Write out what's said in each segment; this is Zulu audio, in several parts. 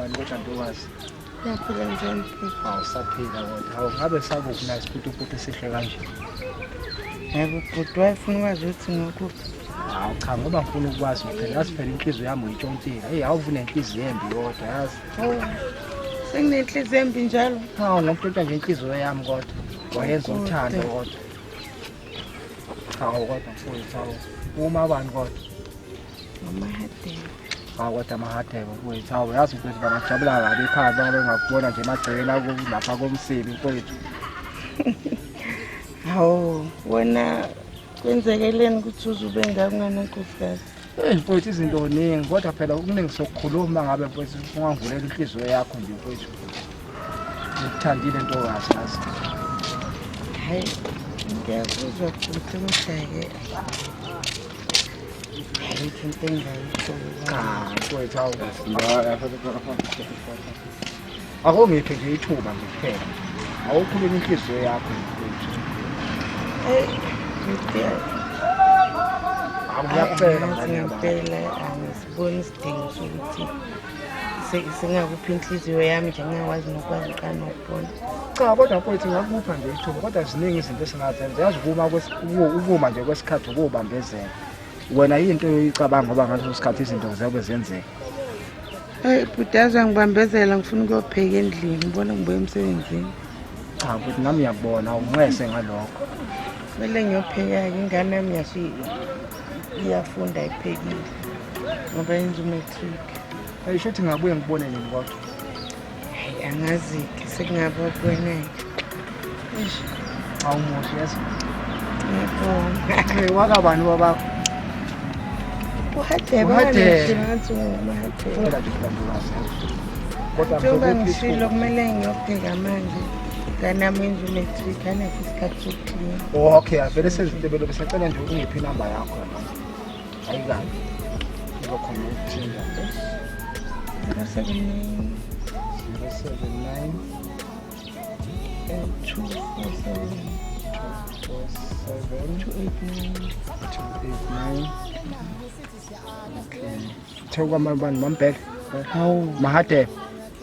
Unjani kodwa ntokazi? Ngiyaphila njani bhuti? Hawu saphila kodwa. Hawu ngabe sakuphi na isiputuputu esihle kanje? Yebo bhuti wayefuna ukwazi ukuthi ngikuphi. Hawu cha ngoba ngifuna ukwazi phela yazi phela inhliziyo yami uyitshontshile. Hey awuvu nenhliziyo embi kodwa yazi. Oh. Senginenhliziyo embi njalo. Hawu ngokutshontsha nje inhliziyo yami kodwa. Wayenza uthando kodwa. Hawu kodwa mfowethu hawu. Uma bani kodwa? Ngomahadebe. Hawu kodwa amahadebe mfowethu. Hawu yazi mfowethu bangajabula kabi ekhaya uma bengakubona nje emagcekeni aku lapha komsibi mfowethu. Hawu wena kwenzekeleni ukuthi uze ube ngaka unganankosikazi? Eyi mfowethu izinto ningi kodwa phela okuningi sokukhuluma ngabe mfowethu ungangivulela inhliziyo yakho nje mfowethu. Ngikuthandile ntokazi yazi. Hayi ngiyakuzwa bhuti kodwa-ke ayikho into engayisho. Cha mfowethu hawu. Akungiphe nje ithuba nje kuphela. Awukhuluma inhliziyo yakho mfowethu. Eyi bhuti Hawu ngiyakucela mngane yami. ngempela angisiboni isidingo sokuthi singakuphi inhliziyo yami nje ngingakwazi nokwazi uqala nokubona. Cha kodwa mfowethu ngakupha nje ithuba kodwa ziningi izinto esingazenza. Yazi ukuma ukuma nje kwesikhathi ukubambezela. Wena yinto oyicabanga ngoba ngaleso sikhathi izinto ziyabe zenzeka. Hey bhuti yazi angibambezela ngifuna ukuyopheka endlini ngibona ngibuya emsebenzini. Cha futhi nami ngiyakubona unxese ngalokho. Kumele ngiyopheka-ke ingane yami yaso iyafunda iphekile ngoba yenza umatric. Hey shuthi ngabuye ngibone nini kodwa. Hayi angazi-ke sekungaba kuwena-ke. Eish. Awumuhle yazi. Ngiyabonga. Hey wakabani babakho? Uhadebe Uhadebe. ngathi ungumahadebe. Cela nje kubantu Kodwa Njengoba ngizokupha ngishilo ithuba. kumele ngiyopheka manje. Ingane yami yenza umatric anaso isikhathi sokuklina. Oh, okay, avele sezintebelo besacela nje ungiphe inamba yakho mama. Ayikabi. Ngizokhona ukuthinta. 079 079 247 247 289. 289. Okay. Uthe kwamabani mambhele? Hawu, Mahadebe.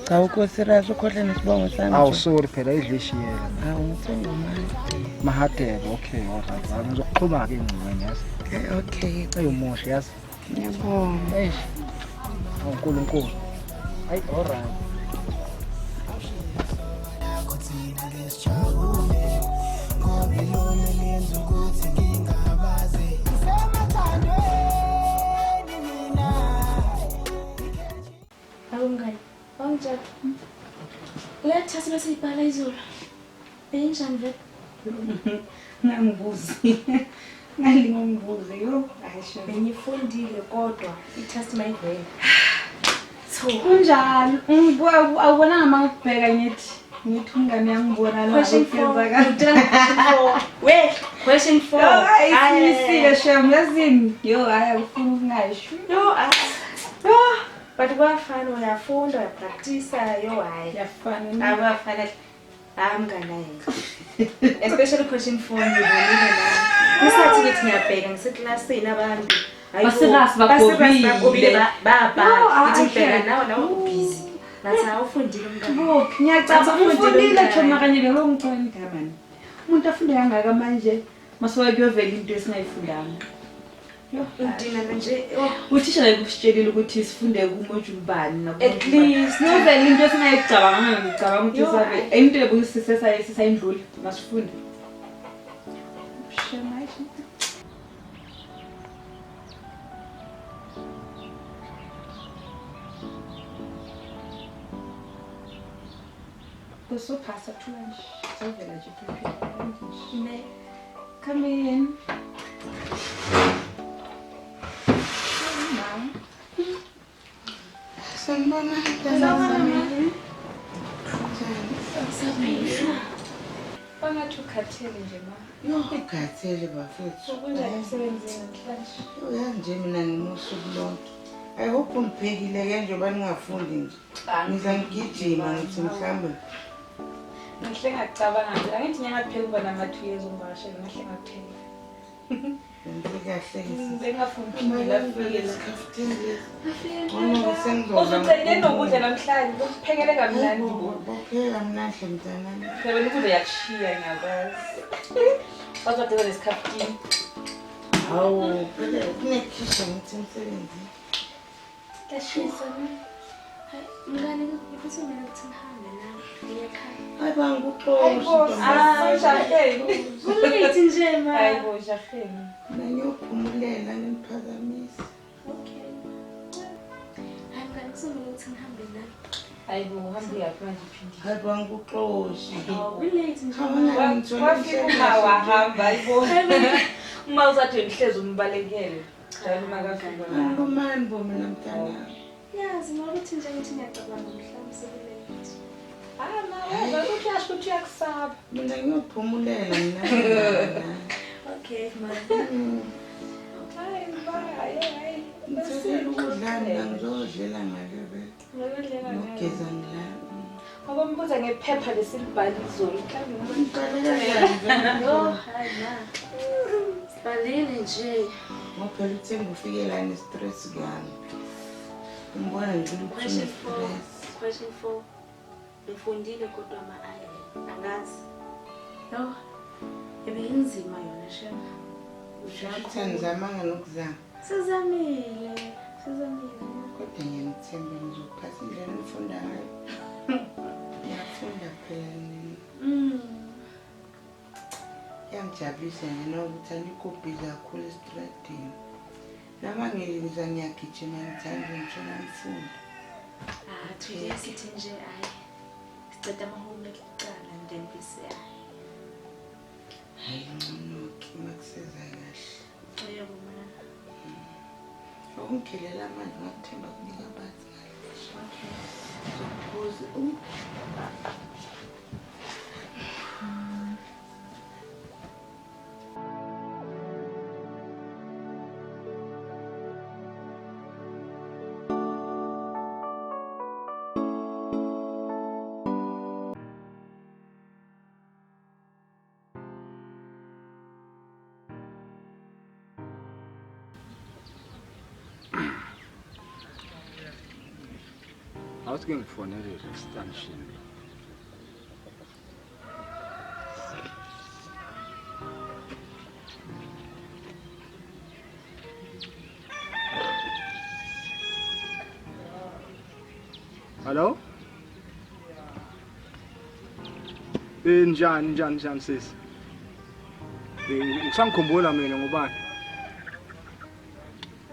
cha ukosirasi ukhohle nesibongo sami. Awu nje. sorry phela idlishiyela. Hawu, ngithe ngumahadebe. Mahadebe, okay, all right. Hayi, Ngizokuxhuma ke ngcingweni yazi. Okay, Ey umuhle yazi. ngiyabonga. Eish. Awu uNkulunkulu. Hayi all right. Hawu mngani, wangitshela. Le test besiyibhala izolo. Beyinjani vele? Ngangibuzi. Ngalingongibuze yo. Hayi sho. Bengifundile kodwa i-test mayivele. So, Kunjalo. Ngibuka awubonanga mangikubheka ngithi ngithi umngane uyangibona la question 4. kwenzakala. Udala question 4. We, question 4. Yo, hayi simisile shem yazini. Yo, hayi akufuni ukungasho. Yo, ah, Yo, but kuyafana uyafunda, uyapractice, yo hayi. yafana. Abafana hayi mngani hayi. Especially question 4 ngibonile nami. Ngisathi ngithi ngiyabheka ngiseklasini abantu. Hayi bo, Baserious bagobile. baserious bagobile Yo, babhala. Ngithi ngibheka ah, nawe nawe ubhizi. Ngathi awufundile mngani. Bophi, ngiyacabanga Athi ufundile ufundile umngane. choma kanye belo ngicela igama ni. Umuntu afunde kangaka manje masuka kuyovela into esingayifundanga. Yo, Ngidinana nje. oh, uthisha like usitshelile ukuthi sifunde kumodule bani At least. kuyovela into esingayicabanga ngicabanga ukuthi Yo, sabe hayi. into ebusisesayindlula masifunde. Shema, hayi. Kusophasa thula nje. Sovela nje prepare. Ne. Come in. Mama. Sanibona. Saphila. Bangathi ukhathele nje ma. Yo, ukhathele bafethu. Kunjani emsebenzini namhlanje? Yo, yazi nje mina ngimusuku lonke. I hope ngiphekile ke njengoba ningafundi nje. Ngiza ngigijima ngithi mhlambe Ngihle ngacabanga nje. Angithi ngingapheka kuba nama 2 years ungivakashela ngihle ngapheka. Wenze kahle Bengafundi afike esikhaftini lesi. Uzucede nokudla namhlanje, ukuphekele kamnandi bo. Bopheka kamnandi mntanami. Phela ukudla yakushiya ngiyakwazi. Wazodela lesikhaftini. Hawu, phela kunekhisha ngithi emsebenzini. Kashisa ne. Hayi, mngane ngifisa mina ukuthi ngihambe nami ngiye ekhaya. Hayi bangikuxosha. Ah, jaheni. Kulate nje ma. Hayi bo jaheni. Mina ngiyophumulela ngiphazamisa. Okay. Hayi mngane kusomele ukuthi ngihambe nami. Hayi bo uhambe yaphi manje phindi. Hayi bangikuxosha. Kulate nje. Hawu, Wafika uma wahamba hayi bo. Uma uzathi ngihlezi umbalekele. Njalo makafika la. Angilumani bo mina mntanami. Yazi ngokuthi nje ngithi ngiyacabanga mhlawumbe sekulate. Ah ma, wena uyasho ukuthi uyakusaba. Mina ngiyophumulela mina. Okay ma. Hayi ba, hayi hayi. Ngithathela ukudla mina ngizodlela ngale vele. Ngiyodlela ngale. Ngiyogeza ngila. Ngoba mbuza ngephepha lesilibhala izolo mhlawumbe Ngibhale kanjani vele? Yo, hayi ma. Sibhalile nje. Ngoba phela uThemba ufike la ne-stress kuyami. Umbona nje ukuthi Question 4. une-stress. Question 4. Ngifundile kodwa ma ayi angazi. Yo. Ebeyinzima yona shema. Uthi anizamanga nokuzama. Sizamile. Sizamile. Kodwa ngiyanithemba ngizophasa indlela enifunda ngayo. Ngiyafunda phela nina. Kuyangijabulisa nje nokuthi anikho busy kakhulu esitradini. Noma ngiliza ngiyagijima ngithanda ngishona ngifunda. Ah, today sithi nje hayi. Siceda ama-homework kuqala and then bese hayi. Hayi ngcono-ke uma kuseza kahle. Yebo ma. Ukungikhelela amanzi ngakuthemba kunika abathi ngale. Okay. Ngizokuphuza. Awuthi ke ngifonele extension. Hello? Njani njani njani sisi? Ngisangikhumbula mina ngubani?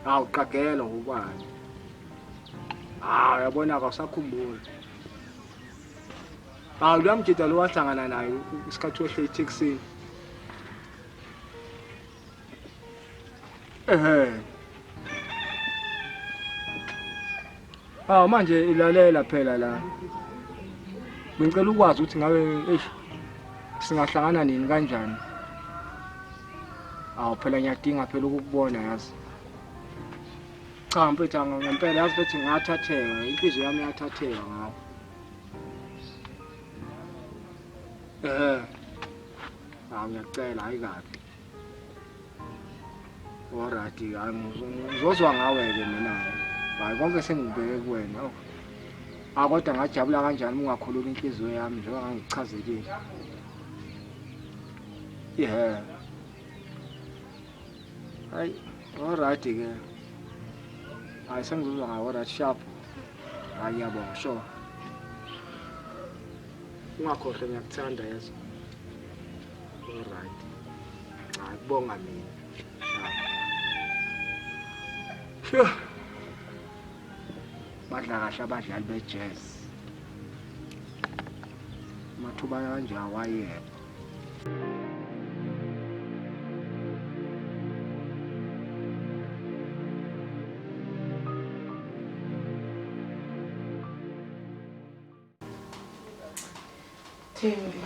Hawu qagela ngubani? Ah, uyabona akasakhumbuli. Hawu luyamjida lo wahlangana naye isikhathi wehle eTaxini. Ehhe. Ah manje ilalela phela la. Ngicela ukwazi ukuthi ngabe eish singahlangana nini kanjani? Awu phela ngiyadinga phela ukukubona yazi. Cha mfethu ngempela yazi ukuthi ngathatheka, inhliziyo yami yathatheka ngawo. Ah ngiyacela hayi kabi. Alright, hayi ngizozwa ngawe ke mina. Hayi konke sengibheke kuwena. Ah kodwa ngajabula kanjani ungakhulula inhliziyo yami njengoba ngangichazelile. Yeah. Hayi, alright ke. Hayi sengizozwa ngawe, alright sharp. Hayi ngiyabonga, sure. Ungakhohlwa ngiyakuthanda yezo. Alright. Hayi kubonga mina. Sure. Badla kahle abadlali be-jazz. Amathuba kanje awayekho. Thembi.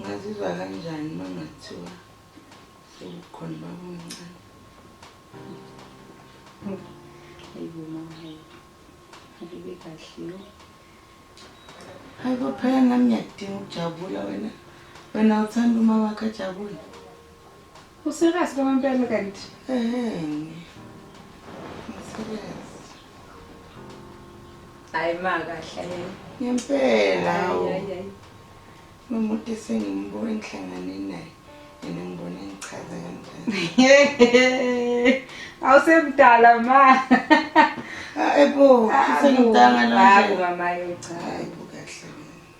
Ngazizwa kanjani uma ngathiwa sekukhona baba omncane? Hayi bo mama, hayi. Abibe kahle yo. Hayi bo phela nami ngiyadinga ukujabula wena. Wena uthanda uma wakho ajabule. Userious kwamampela kanti? Ehhe. Ngiserious. Hayi ma kahle. Ngempela. Hayi hayi hayi. Umuntu esengimbona ngihlangane naye. Yena ngibona ngichaza kanjani. Awusemdala ma. Hayi bo, sengimdala Hayi nje. mama yo cha. Hayi bo kahle.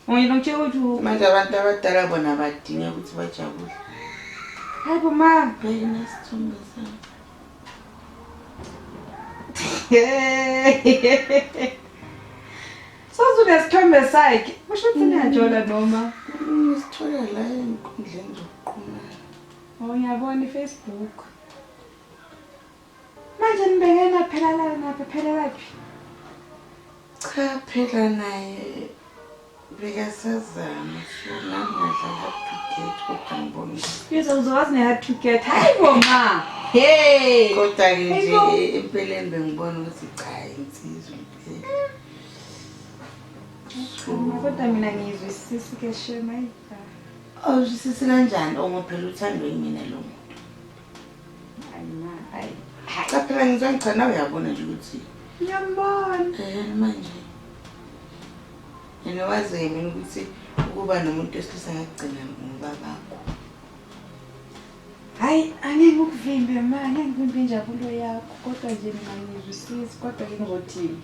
Ungena ngitshela ukuthi Manje abantu abadala bona badinga ukuthi bajabule. hayi bo ma. Bheka nesithombe sami. Soze unesithombe sakhe. Kusho ukuthi niyajola noma? Ngisithola la enkundleni zokuxhumana. Oh ngiyabona iFacebook. Manje nibekena phela la napha phela laphi? Cha phela naye bekasazama so nami ngadlala to get kodwa ngibona. Yizo uzowazi ne to get. Hayi bo ma. Hey. Kodwa-ke nje Hayibo. empeleni bengibona ukuthi cha insizwa impela. Cha, kodwa mina ngiyizwisisi ke shema hayi. cha. Awuzwisisi kanjani ongo phela uthandwe yimina lo muntu. Hayi ma, hayi. Cha phela ngizwa ngicha nawe uyabona nje ukuthi Ngiyambona. Manje yena wazi-ke mina ukuthi ukuba nomuntu wesilisa ngakugcina ngobabakho. Hayi, angeke ngikuvimbe ma, angeke ngivimbe injabulo yakho, kodwa nje mina ngiyizwisisi, kodwa ke ngizothini?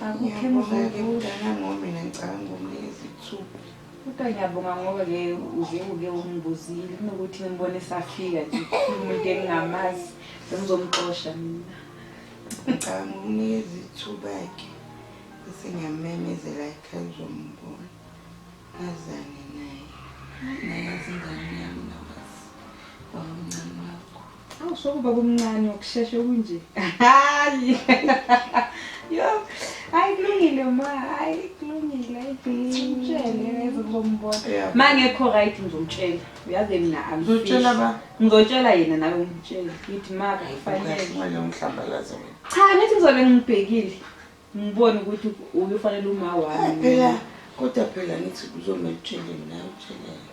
Akukho Ngiyabonga-ke emzukulu. mntanami ngoba mina ngicabanga ukumnikeza ithuba. Kodwa ngiyabonga ngoba ke uze uke ungibuzile kunokuthi ngimbone safika nje umuntu engingamazi bengizomxosha mina. Ngicabanga ukunikeza ithuba-ke bese ngiyamemezela ekhaya uzombona. Azane naye. Naye azi ingane yami nawazi babamncane wakho. Awu sokuba kumncane ngokushesha kunje. Hayi. Yo, hayi kulungile ma, hayi kulungile, hayi ngimtshele ezokumbona. Yeah. Ma ngekho right ngizomtshela. Uyazi mina angifihli. Uzotshela ba? Ngizotshela yena nawe ngimtshele. Ngithi ma kufanele. Kahle ungihlambalaze wena. Cha, ngithi ngizobe ngibhekile. Ngibone ukuthi uyofanele uma Hayi wami. phela kodwa phela ngithi kuzomele utshele mina utshele yena.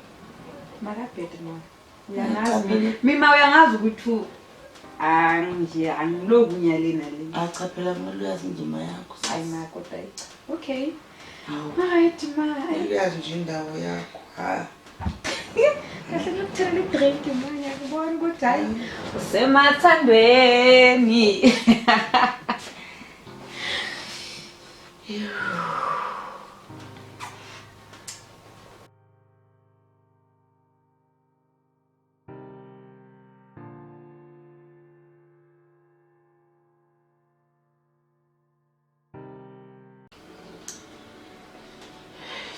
Makabhede ma. Cha, Uyangazi phela. mina. Mina uyangazi ukuthi nje angiloku nyale nale. Ah cha phela kumele uyazi indima yakho. Hayi ma kodwa hayi cha. Okay. Hawu. Alright ma. Kumele uyazi nje indawo yakho. Ha. Kahle lokuthela idrink ma ngiyakubona ukuthi hayi usemathandweni.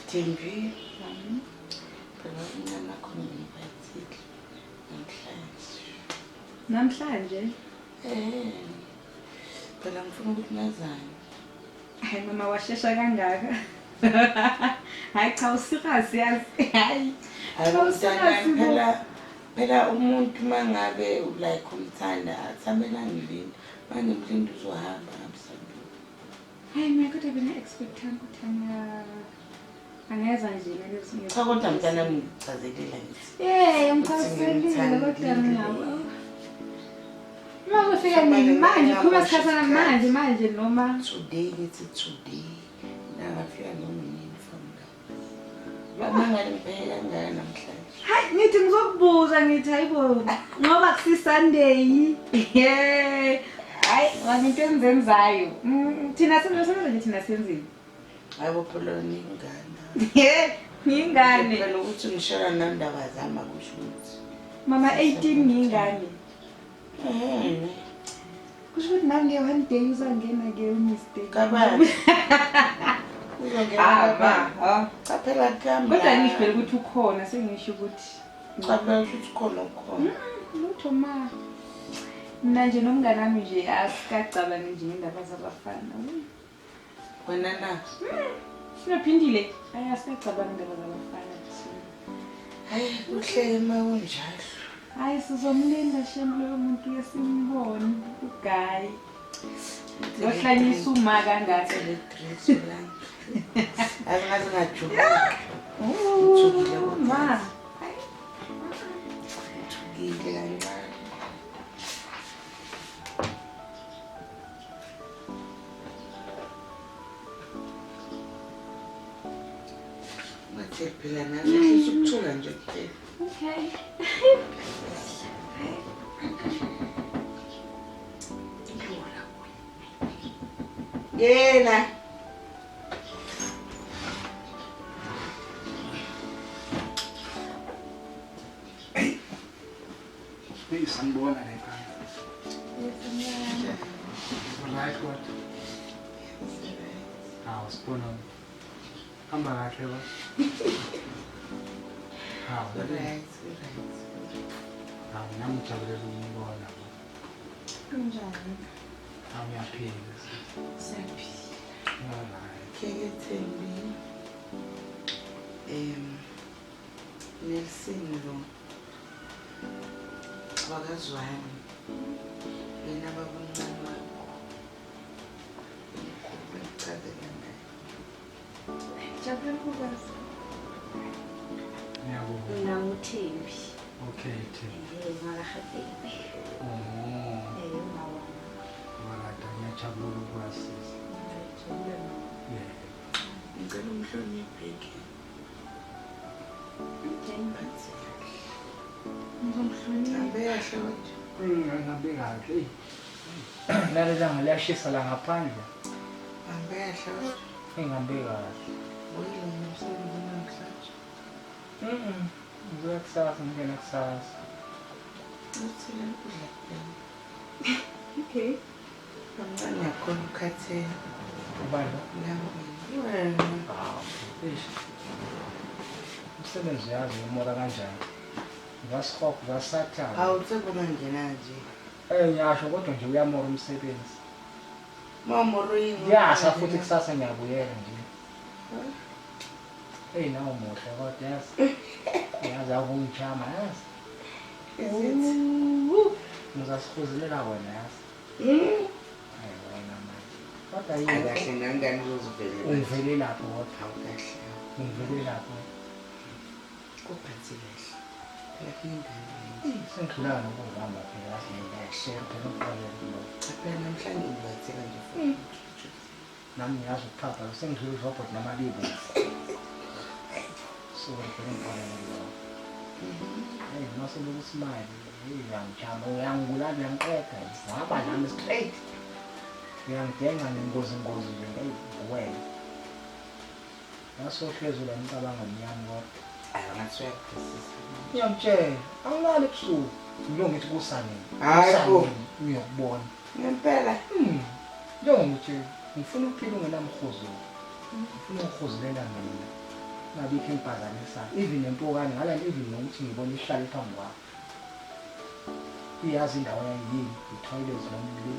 Thembi. Phela umncane wakho ngimvathile namhlanje. Namhlanje Phela ngifuna ukuthi nazane. hayi mama washesha kangaka. Hayi cha userious yazi. Hayi. Hayi Cha, mntanami userious bo. phela phela umuntu mangabe like umthanda athamele angilinde. Mangimlinde uzohamba ngamsabuli. Hayi mina kodwa bena expectanga ukuthi angeza nje ngalezo. Cha kodwa mntanami ngikuchazelile ngithi. Eh, ngichazelile kodwa mina. Uma kufika nini manje, khuluma isikhathana manje manje noma Today ngithi today. Nangafika noma nini from now. Bamangale ngibheke kangaka namhlanje. Hayi ngithi ngizokubuza ngithi hayibo ngoba kusi Sunday. Hey. Hayi, wena into enzenzayo. Thina senze nje thina senzeni. Hayi bo phela ningane. Ngingane. Phela ukuthi ngishela nandaba zami akusho ukuthi. Mama 18 ngingane. Eh. Kusho ukuthi nami ke one day uzangena ke umistake. Kabani. Uzongena Ah, ma. kabani. ah. Cha phela kami. Kodwa ngisho phela ukuthi ukhona sengisho ukuthi Cha phela ukuthi khona ukhona. lutho ma. Mina nje nomngane wami nje asikacabangi nje ngendaba zabafana. Wena na. Sinophindile. Hayi asikacabangi indaba zabafana thina. Hayi kuhle uma kunjalo. Hayi sizomlinda shem loyo muntu yesimbone uGayi. Lohlanyisa uma kangaka. Cele drinks lana. Azingaze ngajuluka. Ngithukile Oh, ma. Ngithukile kancane. Ungatheli phela nami ehlisa ukuthuka nje kuphela. Okay. Yena. Hey, sanibona la ekhaya. Right kodwa. Hawu sibona. Hamba kahle ba. Hawu. Right, right. Hawu nami ngijabulela ukubona. Kunjani? Hawu ngiyaphila. Siyaphila. Alright. Keke Thembi. Nelson lo. Wakazwani. Yena babomncane wakho. Mkhulu bekuchazela naye. Jabula ukukwazi. Ngiyabonga. Mina nguThembi. Okay, Thembi. NgakaHadebe. Oh. Mawami. Alright, ngiyajabula ukukwazisa. Ngijabule mama. Yeah. Ngicela umhloniphe ke. Okay. Phansi. Ngizomhlonipha. Hambe kahle kodwa. Ngihambe kahle. Naleli langa liyashisa la ngaphandle. Hambe kahle kodwa. Ngihambe kahle. Uyile nomsebenzi namhlanje. Ngizoya kusasa, ngingena kusasa. Uthile ukudla kuphela. Okay. Kancane yakhona ukhathele. Ubani lo? Nami. Wena. Ah, okay. Eish. Umsebenzi uyazi umora kanjani. Ngasihogo, ngasathana. Hawu sekungangena nje. Ngiyasho kodwa nje uyamora umsebenzi. Mamoro yini? Ngiyasa futhi kusasa ngiyabuyela nje. Hey, nawe muhle kodwa yazi. Yazi awungijama yazi. Is it? Ngizasihuzelela wena yazi. Hayi wena manje. Kodwa Hayi yini kahle nangani uzozivelela. ungivele lapho kodwa. Hawu kahle. Ungivele lapho. Kuphathe kahle. Phela kunengane. Sengidlula nokuzihamba phela yazi ngiyashare phela ukuqalela lo. Cha phela namhlanje ngibathela nje futhi. Nami ngiyazi ukuphapha sengidlula urobot namalibo. Sorry phela ngiqalele lo. Hey, mase loku smile. Hey, uyangijama, uyangibulala, uyangiqeda. Waba nami straight. Uyangidenga ngengozi ngozi nje, hey, wena. Ngasohlezi la ngicabanga mnyama kodwa. Hayi ngathi uyaphosisa. Ngiyamtshela, angilali ebusuku. Ngilo ngithi kusanini. Hayi bo. Kusanini, ngiyokubona. Ngempela. Njengoba ngitshela, ngifuna ukuphila ungenamhuzuko. Ngifuna ukuhuzulela mina. Ngabikho impazamisayo. Even nempokane ngala even nokuthi ngibona ihlale phambi kwakho. Iyazi indawo yayini, i-toilet noma le.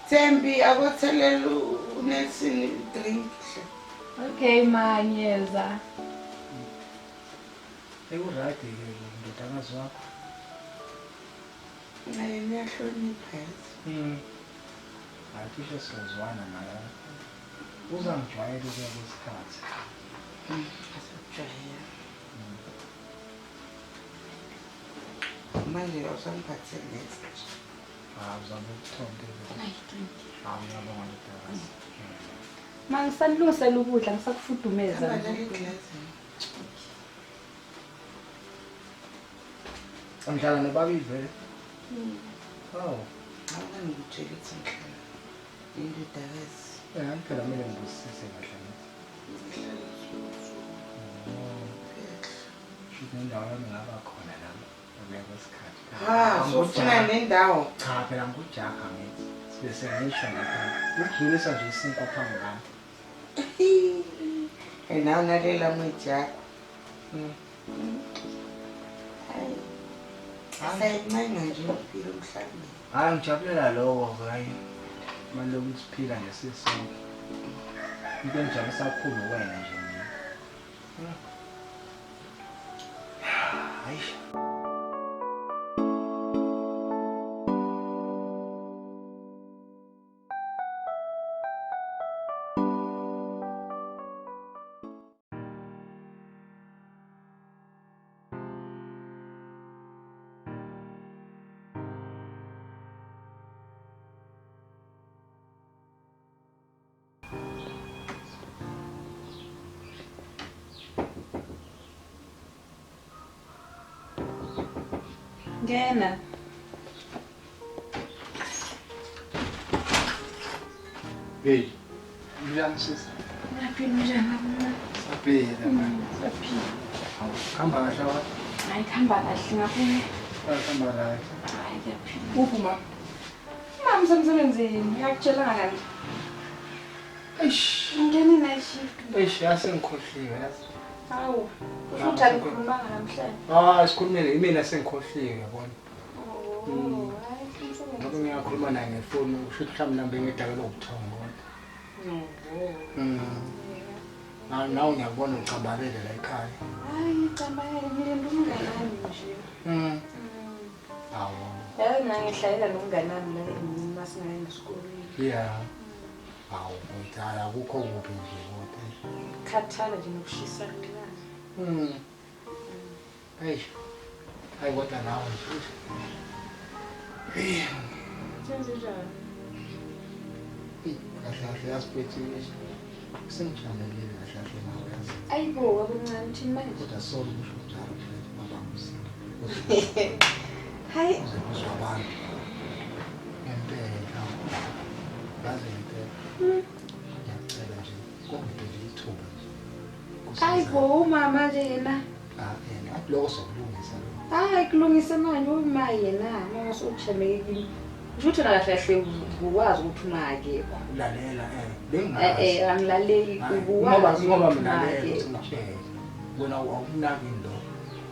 Thembi akothelela uNelson drink. Okay, ma ngiyeza. Eku-right ke ndodakazi wakho. Naye niyahlonipha yazi. Hayi cishe sizozwana naye. Uzangijwayela ukuya kwesikhathi. Asakujwayela. Manje awusamphatheli next nje. Hawu uzabe ukuthonte. Hawu ngiyabonga ndodakazi. Ma ngisalungisela ukudla ngisakufudumeza Hamba nje. nale glasi. Ngidlala nobabili vele. Hawu. Awungangitsheli ukuthi ngihlala nendodakazi. Hayi phela kumele ngibusise kahle ngithi. Ngihlala usuku. Shuthi nendawo yami ngaba khona nami ukuya kwesikhathi. Ha, sofuna nendawo. Cha phela ngikujaha ngithi. Sibe sengisho ngapha. Ukudlulisa nje isinkwa phambi kwami. Hey, nawe nalela mwethu yakho. Hayi. Asayincenga nje impilo mhlawumbe. Hayi ngijabulela lokho hayi. Manje ukuthi siphila nje sisonke. Into engijabulisa kakhulu wena nje mina. Hayi. Ngena. Hey, njani sisi? Ngiyaphila njani mama? Saphila mama. Saphila. Hawu, khamba kahle wa? Hayi khamba kahle ngakuye. Khamba kahle. Hayi ngiyaphila. Uphi ma? Mama usemsebenzini, ngiyakutshelanga kanje. Eish. Ngene night shift. Eish, yasengikhohliwe yazi. Hawu, futhi akukhulumanga namhlanje. Ah, sikhulumile imina sengikhohliwe yabona. Oh, hayi Ngoba ngiyakhuluma naye ngefoni usho ukuthi mhlawumbe nami bengidakele ubuthongo. Nawe ngiyakubona ucambalele la ekhaya. Hayi, ngicambalele ngilinde umngane wami nje. Hawu. Yazi mina ngihlalela nomngane wami la uma singayi esikolweni. Yeah. Hawu, kodwa akukho kubi nje kodwa. Khathala nje nokushisa kulana. Eish. Hayi kodwa nawe nje. Hey. Senze njani? Kahle kahle yasiphethe sengijabulele kahle kahle nawe yazi. Ayibo, wakuncane uthini manje? Kodwa sorry kusho njalo phela baba ngusini. Hayi, Uze kuzwa abantu. Ngempela. Yazi ngempela. Ngiyacela nje kungiphe nje ithuba nje. ayibo umama nje yena. Ah, yena athi lokho sokulungisa lokho. Hayi kulungisa manje uma yena mama usujameke kimi. Usho ukuthi wena kahle kahle uwazi ukuthi uma akekho. Lalela bengingazi. Angilaleli Ngoba ubuwazi. ngoba ukuthi mina uma leyo akekho. ngitshela. Wena awumnaki lo.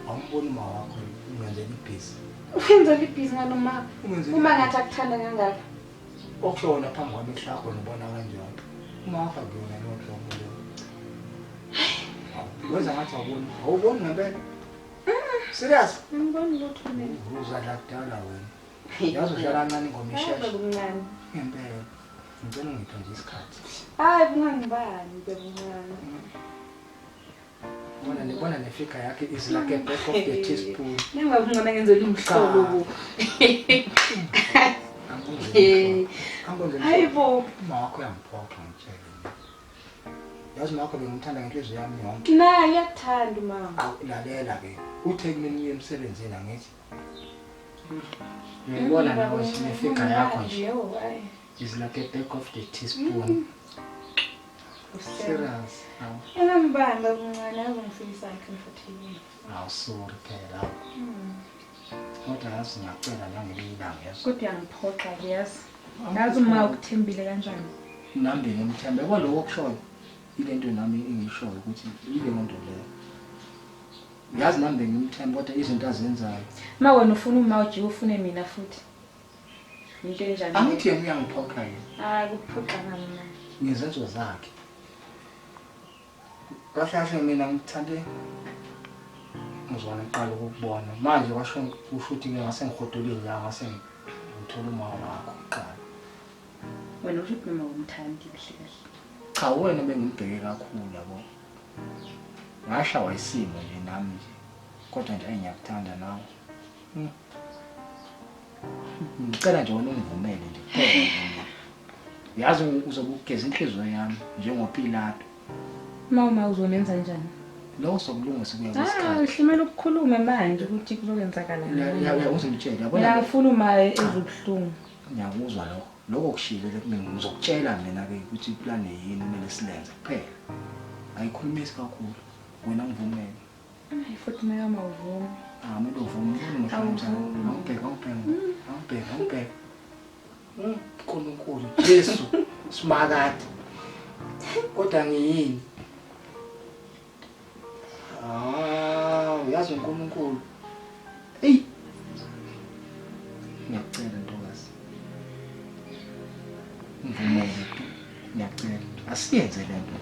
Awumboni uma wakho ungenzela ibhizi. Wenzela ibhizi nganoma Ungenzela uma ngathi akuthanda kangaka. Okusho wona phambi kwamehlo akho nobona kanjalo. Uma wakho akuyona leyo nhlobo leyo. Wenza ngathi awuboni. Awuboni ngempela? Serious? Angiboni lutho mina. Uza la kudala wena. Yazi udlala kancane ingoma Hayi isheshe. babuncane. Ngempela. Ngicela ungiphe nje isikhathi. Hayi bungangibani babuncane. Bona ne bona ne figure yakhe is like a back of the teaspoon. Nangabuncane ngenzela umhlolo bo. Angibonge. Hayi bo. Uma wakho uyamphoqa ngitshele. Yazi uma wakho bengimthanda ngenhliziyo yami yonke. Naye uyakuthanda umama. Awu, lalela ke. Uthe kumina uye emsebenzini angithi. Ngiyibona nawe nje nefigure yakho nje. Yebo, hayi. Is like a back of the teaspoon. Serious. Awu, Engangibani babuncane azongifikisa comfortable. awu sorry phela. Kodwa yazi ngiyacela nangelinye ilanga yazi. Kodwa uyangiphoxa ke yazi. Ngazi uma ukuthembile kanjani. Nami ngimthembe kwaloko okushoyo. Ile nto nami engishoyo ukuthi ile nto leyo. Yazi nami bengimthemba kodwa izinto azenzayo. Ma wena ufuna uma ujike ufune mina futhi. Into enjani? Angithi yena uyangiphoqa yena. Hayi kuphoxa ngami mama. Ngezenzo zakhe. Kahle kahle mina ngithande ngizwana ngiqala ukukubona. Manje kwasho kusho ukuthi ke ngase ngihodolile la ngase ngithola uma wakho kuqala. Wena usho ukuthi mama umthandi kahle kahle. Cha wena bengimbheke kakhulu yabo. Ngashawa isimo nje nami nje. Kodwa nje ngiyakuthanda nawe. Ngicela nje wena ungivumele nje kuphela. Yazi uzobe ugeza inhliziyo yami njengoPilato. Uma uzomenza njani? Lokho sokulungisa kuya Ah, kwesikhathi. hlimela ukukhulume manje ukuthi kuzokwenzakala. Ya uzongitshela Mina yabona. ngifuna uma ezobuhlungu. Ngiyakuzwa lokho. Lokho kushilo kumina ngizokutshela mina ke ukuthi iplan yini kumele silenze kuphela. Ayikhulumisi kakhulu. Wena ngivumele. Hayi futhi mina mawuvumi. Ah, kumele uvume ubone mhlawumbe. Awuvumi. Awubheke, awubheke. Awubheke, awubheke. uNkulunkulu Jesu simakade. Kodwa ngiyini? Ah, uyazi uNkulunkulu. Ey. Ngiyacela ntokazi. Ngivumele. Ngiyacela. Asiyenze le nto.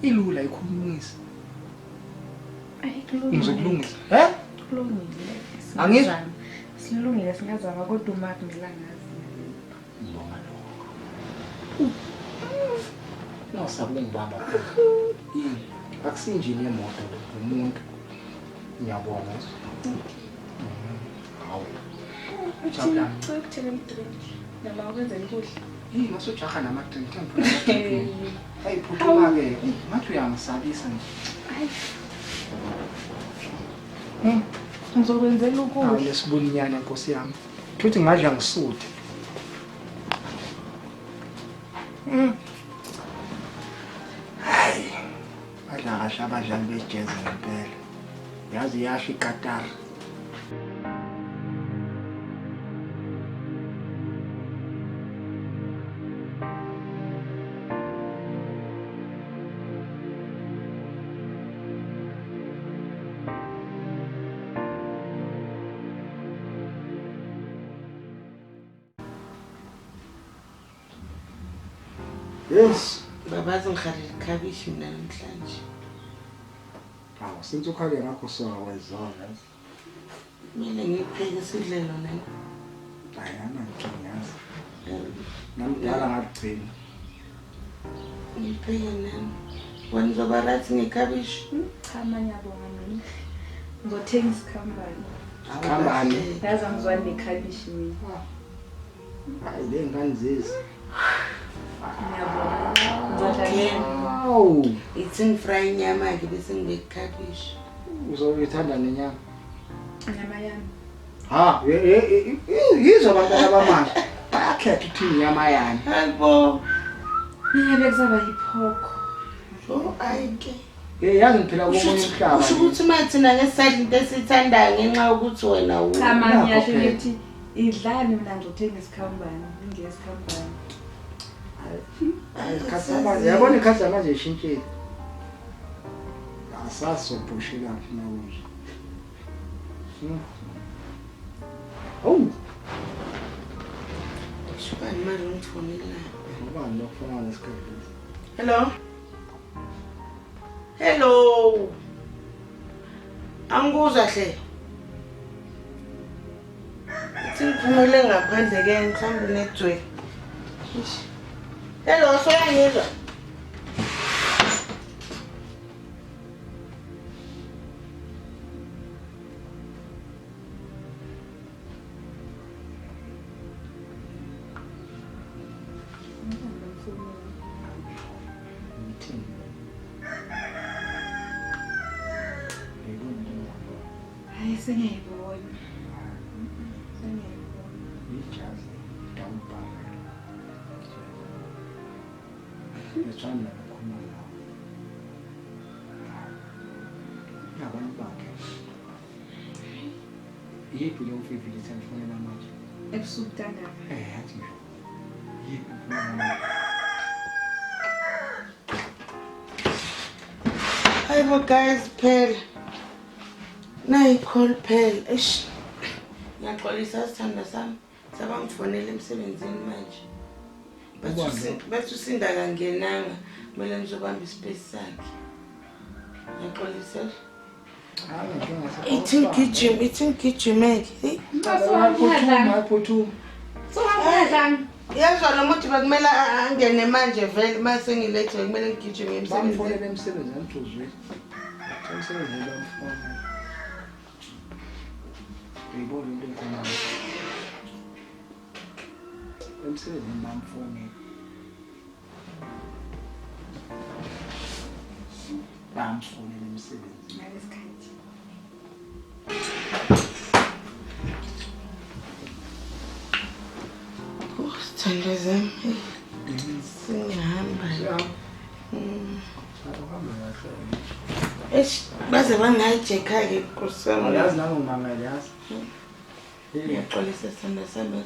Ilula ikhulumisa. Hayi kulungile. Ngizokulungisa. Eh? Kulungile. Angizwa. Singazama. Silungile singazama kodwa uma kumele angazi. Ngibonga lokho. Ungasabi ukungibamba phela. Yini? Akusinjini yemoto lo, umuntu. Ngiyabonga. Hawu. Jabulani. Cela ukuthenga i-drink. Noma ukwenzela ukudla. Yini masujaha nama-drink engifuna ama-drink. Hayi phuthuma ke. Ngathi uyangisabisa nje. Hayi. Ngizokwenzela ukudla. Hawu lesibuninyana nkosi yami. Futhi ngadla ngisuthe. Hayi. Badla kahle abadlali bejazz ngempela. Yazi yasho iQatar. Yes. Babazi ngihalela ikhabishi mina namhlanje. Awu since ukhale ngakho soka wezona. Kumele ngipheke sidle lona. Hayi anankinga yazi. Namdala ngakugcina. Ngipheke nami. Wena uzoba right ngekhabishi? Cha manje ngiyabonga mina. Ngizothenga isikhambane. Khambane. Yazi angizwani nekhabishi mina. Hayi le ngane zezi. Ngiyabonga. Ngizodla Awu, Ithi ngifry inyama ke bese ngibeka ikhabishi. uzoyithanda nenyama. inyama yami. Ha, yizwa abantwana bamanje. Bayakhetha ukuthi inyama yani. Hayibo. Mina bekuzaba yiphokho. Oh ayike. Hey, yazi ngiphila komunye umhlaba. Kusho ukuthi manje thina ngesidla into esiyithandayo ngenxa yokuthi wena u. Cha mama Nakho ngiyasho phela. ngithi idlani mina ngizothenga isikhambane. Ngiyesikhambane. Hayi, isikhathi samanje, yabona ikhathi samanje ishintshile. Asasobhushela phi nakunje. Oh, Shubani manje ungifonela. ubani lokufona ngesikhathi lesi? Hello. Hello. Angikuzwa hle. Ithi ngiphumele ngaphandle ke mhlawumbe network. Ish. Hello, soyangizwa. Ngithini? Ngibona into engiyibona. Hayi sengiyayibona. Sengiyayibona. Ijazi down barrel. Ngithanda ukukhuluma nawe. Nabantu bakhe. Yiphi leyo mfihlo lethi angifonela manje? Ebusuku kangaka. Yathi nje. Yiphi mfonela manje? Hayibo guys phela. Nayi call phela. Eish. Ngiyaxolisa sithanda sami. Sabangifonela emsebenzini manje. Ubani Bathi uSinda kangenanga. Kumele ngizobamba ispace sakhe. Ngiyaxolisa. Hayi ngingathi. Ithi ngigijime, ithi ngigijimeke. Hey. Phuthuma, phuthuma. Sohamba Yezwa lo muntu bekumele angene manje vele mase ngilethe kumele ngigijime emsebenzini. Bamfonela emsebenzini angithi uzwile. Emsebenzini bamfonela. Uyibona into ekhona. Emsebenzini bamfonela. Bamfonela emsebenzini. Ngalesikhathi. Oh, sithando zami. Hey, Sengihamba. Ya. Akuhambe kahle. Eish, baze bangayijekha-ke nkosi yami. Yazi nami ngimangele yazi. Ngiyaxolisa sithando sami.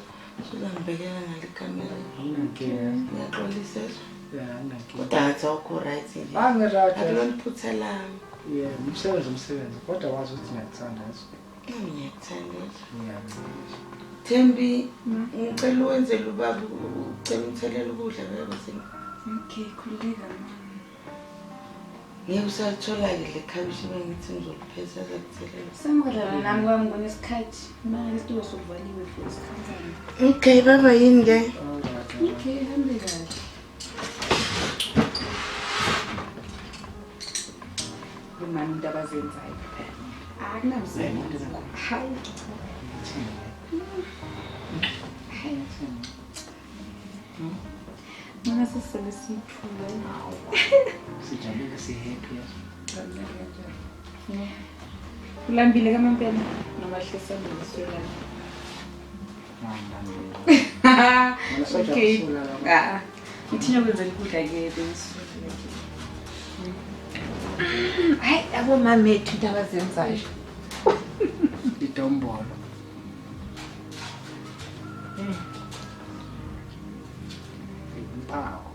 Suzangibhekela ngale kamera. Anginankinga. Ngiyaxolisa. Ya, anginankinga. Kodwa ngathi awukho right nje. Angirathi. Akulona iphutha lami. Yeah, umsebenzi umsebenzi kodwa wazi ukuthi ngiyakuthanda yazi. Nami ngiyakuthanda. Ngiyabonga. Thembi, ngicela uwenzele ubaba ucela umthelele ukudla bebe seng. Okay, khululeka mama. Ngeke usalithola-ke le khabishi bengithi ngizoliphetha azakuthelela. Sengidlala nami kwami kunesikhathi. Manje isitulo sokuvaliwe futhi sikhathana. Okay, baba yini ke? Alright. Okay, hambe kahle. Umama into abazenzayo. Akunamsebenzi. Hayi. Hayi. Mina sisele siyithule. Sijabule si-happy yazi. Yeah. Ulambile kamampela noma hlesana ngiswelana. Okay. Ah. Ngithina kwenzela ukudla ke bengiswele. Hayi abomama ethu into abazenzayo. Idombolo. Umphako.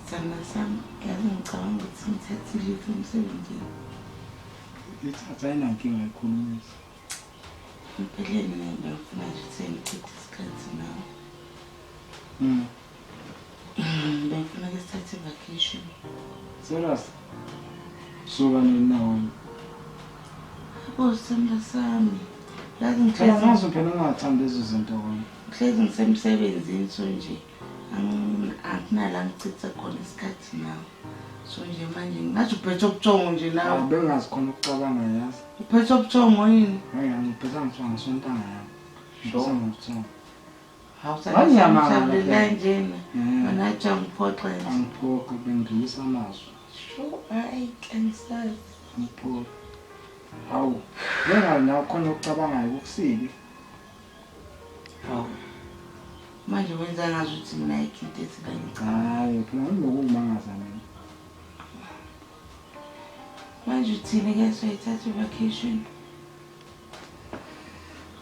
Sithanda sami, yazi ngicabanga ukuthi ngithathe i-leave emsebenzini. Ithatha ayinankinga ikhulumisa. Empeleni mina bengifuna nje ukuthi ngichithe isikhathi nawe. Bengifuna ke sithathe i-vacation. Serious? Suka nini na wena? Yabo sithanda sami. Yazi Phela ngihlezi ngazi phela ungathandi lezo zinto wena. ngihlezi ngisemsebenzini so nje akunala ngichitha khona isikhathi nawe. So nje manje ngathi uphethe ubuthongo nje nawe. Bengazi khona ukucabanga yazi. Uphethe ubuthongo yini? Hayi angiphethe ngithiwa ngisontanga yami. Ngiphethe ngobuthongo. Hawu kanjena. Wena athi angiphoxe nje. Angiphoxe bengidlulisa amazwi. Sure, hayi angisazi. Angiphoxe. Hawu, bengazi nawe khona ukucabangayo kukusibi. Hawu. Manje wenza ngazi ukuthi mina ayikho into ethi ngangicabanga. Hayi, phela nginokumangaza mina. Manje uthini ke soyithatha i-vacation?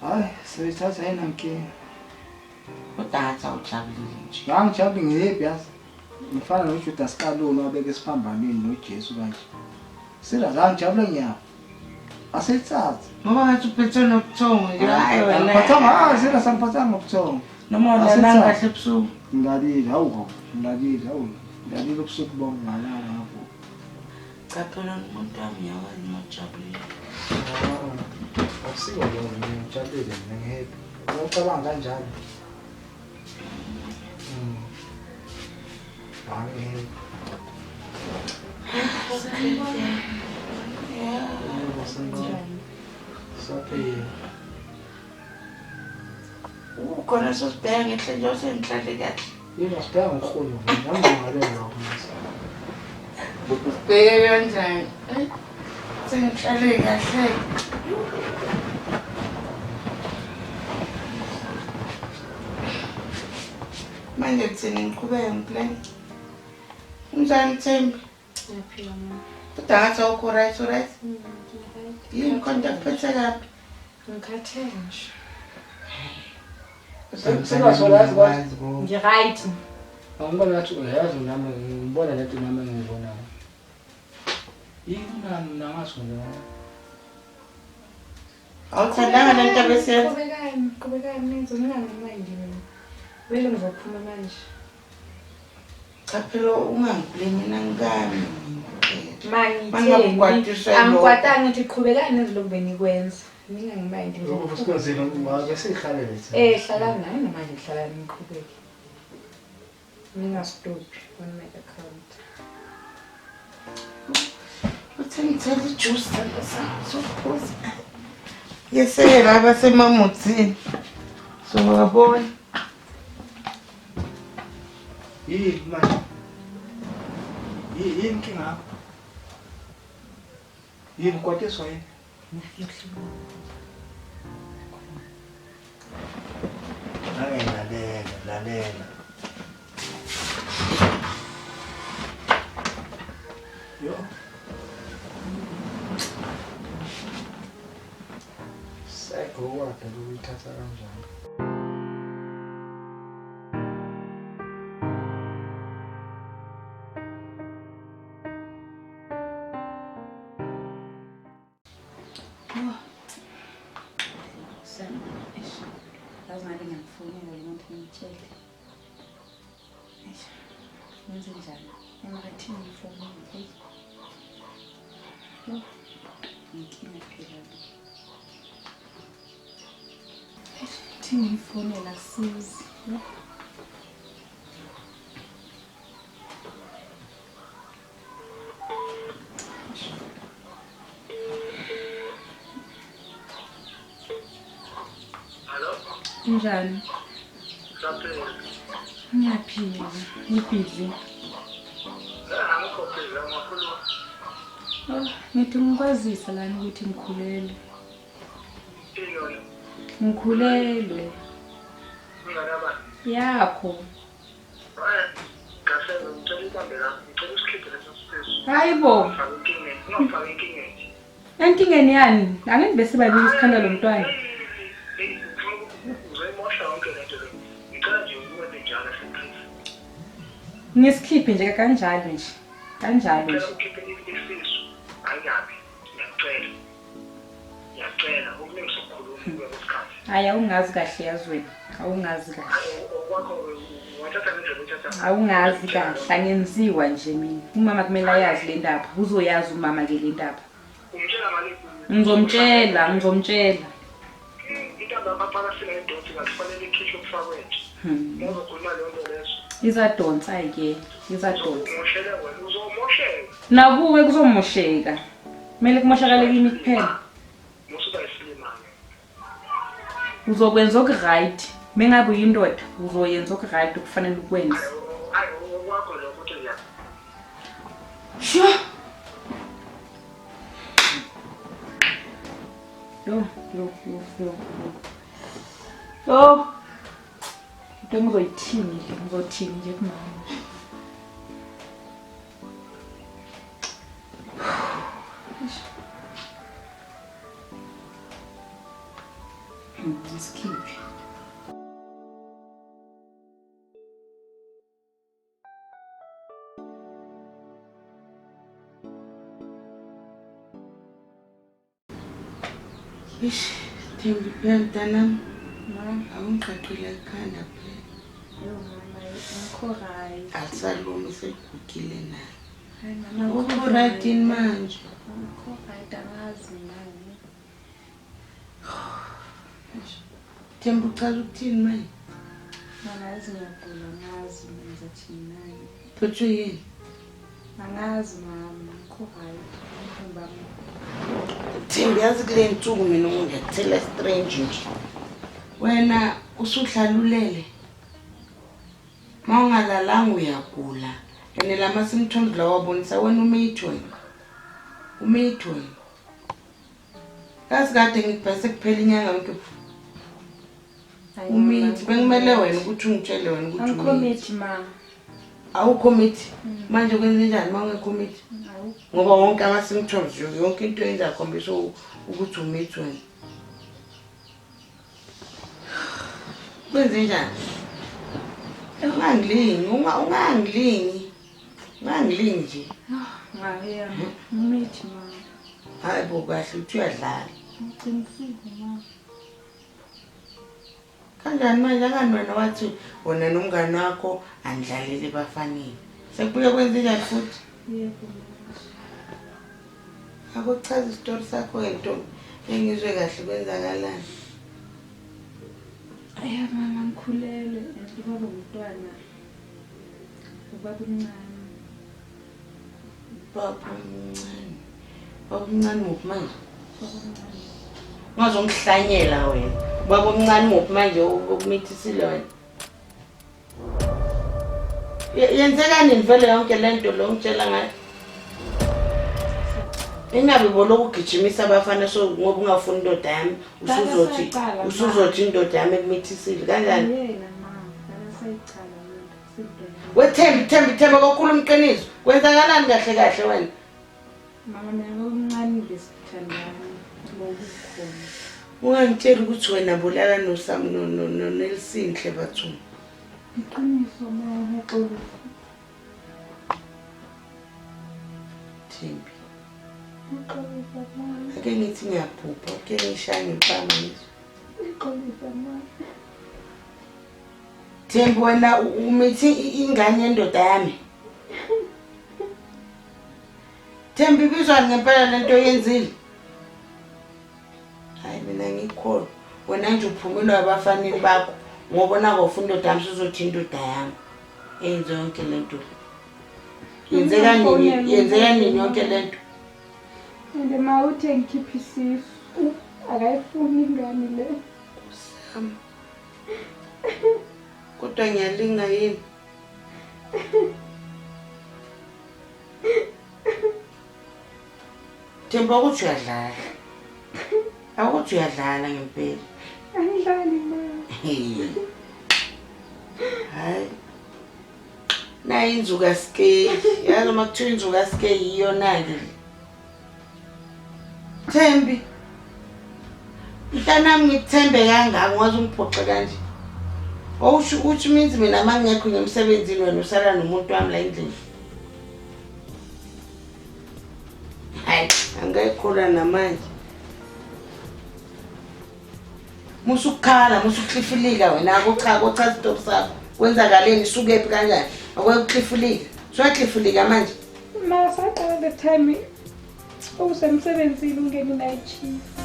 Hayi, soyithatha ayinankinga. Kodwa ngathi awujabulile nje. Angijabuli ngihappy yazi. Ngifana noJudas Kalulu wabeka esiphambanweni noJesu kanje. Serious, angijabule ngiyaphi. Asithathe. Ngoba ngathi uphethe nobuthongo nje. Hayi wena. Angiphathanga, hayi serious angiphathanga ngobuthongo. Noma ulalanga kahle ebusuku. Ngilalile, hawu, ngilalile, hawu. Ngilalile ubusuku bonke ngalala ngavuka. Cha phela umuntu wami ngiyawazi uma ujabulile. Akusiko lokho, mina ngijabulile mina ngihappy. Ucabanga kanjalo. Hayi. Saphila. Ukhona sosibheka ngehle nje sengihlale kahle. Yini asibheka ngomrhulu nami ngingale lokho mase. Usibheke kanjani? Sengihlale kahle. Manje thina ngiqhubeke ngiplan. Unjani Thembi? Ngiyaphila mama. Kodwa ngathi awukho right, right? Yini khona kuphethe kabi? Ngikhathele nje. Sekazi ko. Ngi-right. Angibona ngathi uyazi nami ngibona lento nami engiyibonayo. Yini nami nangazi nje. Awuthandanga lento abesiyenza? Qhubekani, qhubekani nenze ningangimayindi mina. Vele ngizophuma manje. Cha phela ungangiblame mina ngikami mina. Mangitheni. Mangakukwatiswa yilokho. Angikwatanga ngithi qhubekani nenze lokhu benikwenza. Ningangimayindi Lokho ngizophuma. sikwenzile ake sihlalele thina. Hlalani naye namanje hlalani niqhubeke. Ningastophi on my account. Uthi ngithela ijuice sithando sami sokuphuza. Yesela abasemamuthini. Sowabona. Yini manje? Yini inkinga yakho? Yini ukwatiswa yini? Ake lalela, lalela. Yo. Sekho kwakhe ukuyithatha kanjani? Yazi ngabe ngiyakufonela lo muntu ngimtshele. Eish, ngenze njani? Emakathini ngifonile. Eish. Yo, inkinga phela le. Eish, thi ngiyifonela akusizi. Yo. Njani? Ngiyaphila, ngibhizi. Oh, ngithi ngikwazisa lana ukuthi ngikhulelwe. Ngikhulelwe. Yakho. Hayi bo. Enkingeni yani? Angithi bese babili sikhanda lo mntwana. Ngisikhiphe nje kanjalo nje. Kanjalo nje. Hayi awungazi kahle yazi wena. Awungazi kahle. Awungazi kahle angenziwa nje mina. Umama kumele ayazi le ndaba. Uzoyazi umama ke le ndaba. Ngizomtshela, ngizomtshela. Izadonsa ke, izadonsa. Nakuwe kuzomosheka. Kumele kumoshakale kimi kuphela. Uzokwenza oku-right. Mengabe uyindoda, uzoyenza oku-right okufanele ukwenze. Sure. Yo, yo, yo, yo, yo. Yo. Into engizoyithini nje, ngizothini nje kumama. Ngizikhiphe. Eish, Thembi phela mntanami. Mama, Awungiqaqile ekhanda phela. yo mama, angikho right. Alisalumi seligugile naye. Hayi mama, Awukho angikho right yini manje? Angikho right, angazi mama. Thembi uchaza ukuthini manje? Mama, yazi ngiyagula, angazi mina ngizothini naye. Phethwe yini? Angazi mama, angikho right. Umzimba wami. Thembi yazi kule nsuku mina ngiyakuthela strange nje. Wena usuhlalulele. Mawungalalanga uyagula. And lama symptoms lawa wabonisa wena umithi wena. Umithi wena. Kazi kade ngikubhese kuphela inyanga yonke. Umithi bekumele wena ukuthi ungitshele wena ukuthi umithi. Angikho ma. Awukho mithi. Manje kwenze njani uma ungekho mithi? Ngoba wonke ama-symptoms yonke into yenza akhombisa ukuthi umithi wena. Kwenze njani? Ungangilingi, ungangilingi. Ungangilingi nje. Ngaye umithi ma. Hayi bo kahle uthi uyadlala. Ngiqinisile ma. Kanjani manje angani wena wathi wena nomngani wakho anidlaleli ebafaneni. Sekubuye kwenze njani futhi? Yebo. Akuchaza isitori sakho ngentombi engizwe kahle kwenzakalani. Ya mama ngikhulelwe and ubaba umntwana. Ubaba omncane. Baba omncane. Baba omncane muphi manje? Ubaba omncane. Ungazongihlanyela wena. Baba omncane muphi manje okumithisile wena? Yenzeka nini vele yonke le nto lo ngitshela ngayo? Ingabe bolokhu ugijimisa abafana so ngoba ungafuni indoda yami usuzothi Bakasaqala, ma. usuzothi indoda yami ekumithisile kanjani? Yena ma, akasayicala lento. Sindona. Wethembi Thembi Thembi kokhuluma iqiniso. Kwenzakalani kahle kahle wena? Mama mina baba omncane besithandana ngokukhona. Ungangitsheli ukuthi wena bulala noSam no no no Nelsinhle bathu. Iqiniso ma ngiyaxolisa. Thembi. Ngiyaxolisa ma. Ake ngithi ngiyaphupha, ake ngishaye ngempama ngizwe. Ngiyaxolisa ma. Thembi wena umithi ingane yendoda yami. Thembi ibizwani ngempela lento oyenzile? Hayi mina ngikholwa. Wena nje uphumelwa abafaneni bakho ngoba nako ufuna indoda yami usuzothi indoda yami. Eyenze yonke lento. Yenzeka nini? Yenzeka nini yonke lento? And ma uthe ngikhiphe isisu. Akayifuni ingane le. Sam. Kodwa ngiyalinga yini? Themba ukuthi uyadlala. Awukuthi uyadlala ngempela. Angidlali ma. Hayi. Nayi inzuka skeyi. Yazi uma kuthiwa inzuka skeyi iyona-ke. Thembi. Mntanami ngikuthembe kangaka ungaze ungiphoxe kanje. Owusho ukuthi means mina uma ngingekho ngemsebenzini wena usala nomuntu wami la endlini. Hayi, angikayikholwa namanje. Musukukhala, musukuhlifilika wena akucha kochaza isitopu sakho. Kwenzakaleni isukephi kanjani? Akwekuhlifilika. Suyahlifilika manje. Ma saqala the time usemsebenzini ungene night shift.